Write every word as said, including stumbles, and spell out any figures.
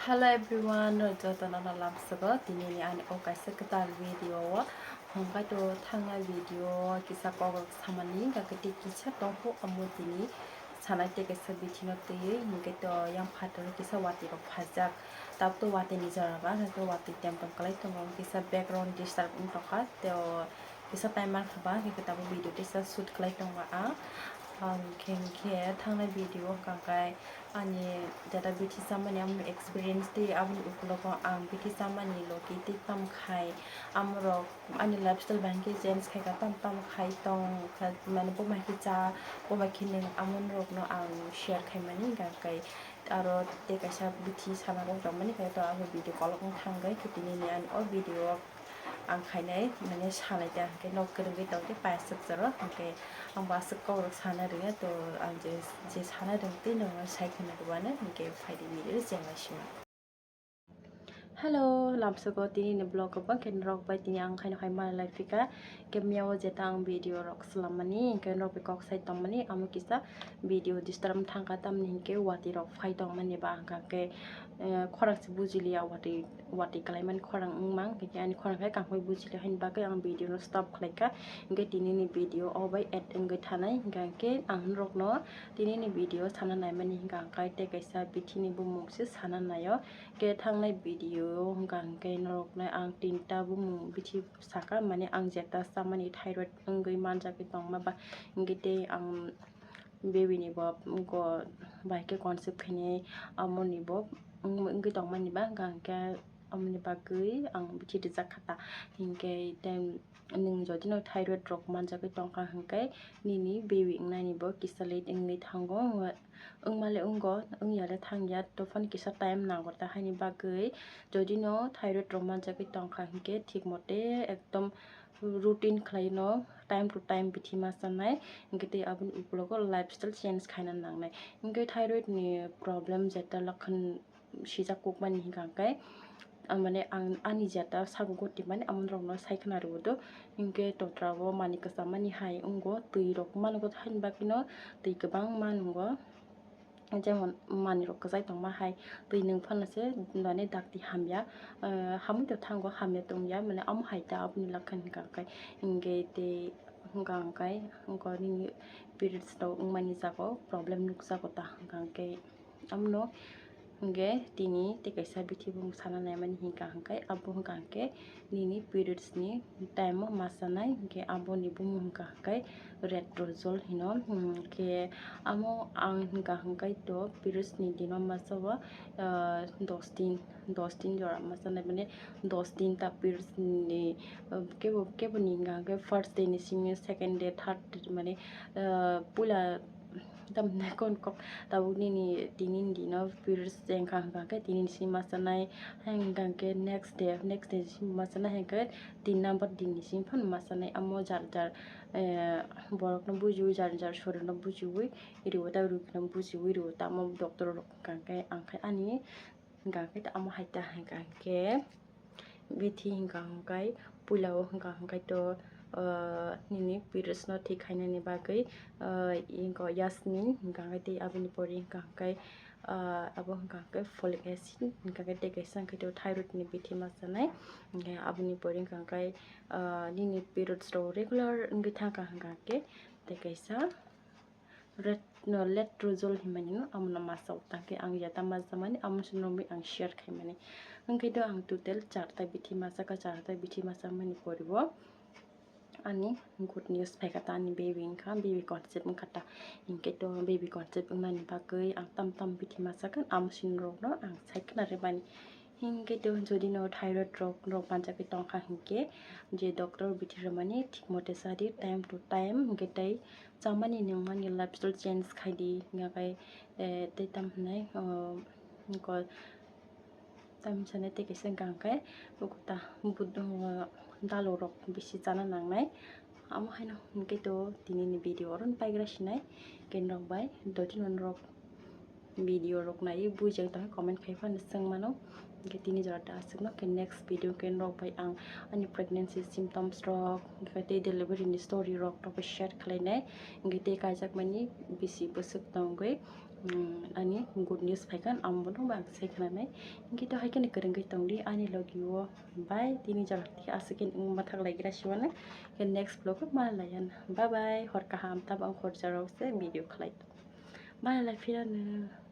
Hello everyone, jotono no lamsogo tinini ani o kaisa kwtal video o. Hwnkhe to thangnai video o kisa kok rok samani, hwnkhe tei kisa tongkho omo tini sanai tei kaisa bithi no twiwi, hwnkhe to yang phataro kisa watwi rok phaijak. Tabuk to watwi ni jora ba, hwnkhe watwi tem tem kwlai tongo, kisa background disturb wng tongkha, tei o kisa time mankha ba, hwnkhe tabuk video kisa shoot kwlai tongo ang. Ang khe, hwnkhe thangnai video hwnkha khe ani jeta bithi chamani amoni experience tei aboni ukulogo ang bithi chamani logi tei tamo khai amorok ani lifestyle bai khe change khai kha, tamo tamo khai tong kha, mane bo bai khe cha, bo bai khe nwng, amonorokno ang share khaimani hwnkha khe aro tei kaisa bithi sana rok tongmani khe to abo video kolok wng thang khe tini ni ani o video ang khainai mane sanai ta hwnkhe nok kwrwngwi tongkhe paisuk jora hwnkhe ang bo aswk kok rok sana rwya to ang je, je sana rwngtwi nokno sai khwna rwmani hwnkhe phaidi video chengla sima. Hello, lamsogo tini ni vlog o bangkhe norok bai tini ang khaino hai mala lai phika khe miyao jeta ang video rok swlammani hwnkhe norok bai kok sai tongmani amo kisa video disturb thangkha tamni hwnkhe watwi rok phai tongmani ba hwnkha khe, eh, khorang se bujiliya watwi watwi kalaimani khorang wngmang, hwnkhe ani khorang khe kangkhe bujili haini bagwi ang video no stop khlaikha. Hwnkhe tinini video o bai add wngwi thanai, hwnkhe ang norokno tinini video sana naimani hwnkha khe tei kaisa bithi ni bumung se sana naio. Hwnkhe thangnai video o hwnkha hwnkhe norokno ang tinta bumung bithi saka, mane ang jeta chamani thyroid wngwi manjagwi tongma ba, hwnkhe tei ang baby ni bo go bai khe conceive khainai amoni bo wng-, wngwi tongmani ba hwnkha hwnkhe amoni bagwi ang bithi rijak kha ta. Hinkhe tei nwng jodi no thyroid rok manjagwi tongkha hwnkhe nini baby wngnani bo kisa late wngwi thango, wngma le wngo, wngya le thangya, tophano kisa time nango ta, haini bagwi jodi no thyroid rok manjagwi tongkha hwnkhe thik mote ekdom routine khlaino time to time bithi ma chanai, hwnkhe tei aboni ukulogo lifestyle change khaina nangnai. Hwnkhe thyroid ni problem jeta lokhan sijak kukmani hwnkha khe, ah, mane ang ani jeta sago goti mani amoni rokno sai khwna rwdo, hwnkhe totra o mani kwcham mani hai wngo, twi rok mano haini bagwino twi kwbangma nwngo. Jemon manwi rok kwchai tongma hai twi nwng phano se mane dakti hamya, ah, hamwi to thango, hamya tongya, mane omo hai ta aboni lakha hwnkha khe, hwnkhe tei hwnkha hwnkhe nini periods rok wngmani jaga o problem nukjago ta hwnkha hwnkhe omono hwnkhe tini tei kaisa bithi bumung sana naimani hwnkha hwnkhe abo hwnkha hwnkhe nini periods ni time o ma chanai hwnkhe aboni bumung hwnkha hwnkhe letrozole hino, hwnkhe amo ang hwnkha hwnkhe to periods ni dino ma chao, ah, dos din, dos din jora ma chanai mane dos din ta periods ni, ah, kebo, kebo ni hwnkha hwnkhe first day ni simi second day, third day mane, ah, puila tamni kon kok tabuk nini tini ni dino periods wngkha hwnkha khe tini ni simi ma chanai, hwnkha khe next day, next day ni simi ma chanai hwnkhe tin number din ni simi phano ma chanai. Amo jar jar, eh, borok no bujiwi, jar jar sorir no bujiwi riwo, ta rugi no bujiwi riwo, tamo doctor rok hwnkha khe ang khe ani hwnkha khe amo hai ta hwnkha khe. Bithi hwnkha hwnkhe puila o hwnkha hwnkhe to, ah, nini periods no thik khainani bagwi, ah, inko Yasmin hwnkha hwnkhe tei aboni pore hwnkha hwnkhe, ah, abo hwnkha hwnkhe folic acid hwnkha hwnkhe tei kaisa hwnkhe to thyroid ni bithi ma chanai hwnkhe aboni pore hwnkha hwnkhe, ah, nini periods rok regular wngwi thangkha hwnkha hwnkhe tei kaisa ret-, no, letrozole hinmani no, amo no ma chao ta khe ang jeta ma chamani amo se norok bai ang share khaimani. Hwnkhe to ang total charta bithi ma chakha, charta bithi ma chamani pore bo ani good news phaikha ta, ani baby wngkha, baby conceive wngkha ta. Hinkhe to baby conceive wngmani bagwi ang tam tam bithi ma chakha, amo se norok no ang sai khwna rwmani. Hinkhe to jodi no thyroid rok, rok manjagwi tongkha hinkhe je doctor bithi rwmani thik mote chadi time to time, hinkhe tei chamani nungmani lifestyle change khaidi, hinkhe, eh, tei tam hinai, oh, ko-, tam hinai tei kaisa hwnkha hwnkhe ta bud-, oh, dalorok bisi chana nangnai. Amo haino hwnkhe to tinini video oro no paigra sinai, hwnkhe norok bai dotino norok video rok naiwi buijak tongkhe comment khai phano swng mano. Hwnkhe tini jora ta aswkno khe next video khe norok bai ang ani pregnancy symptoms rok, hwnkhe tei delivery ni story rok rok share khlainai. Hwnkhe tei kaijakmani bisi bwswk tongwi mm, ani good news phaikha, ang bono ba ang sai khwnanai. Hinkhe to hai kheno kwrwngwi tongdi ani logi o. Bye, tini jaga tei aswk khe wng mathak laigra siwano. Khe next vlog o malai layan. Bye bye, hor kaham, tabang hor jarok se video khlai. Malai lai phirano.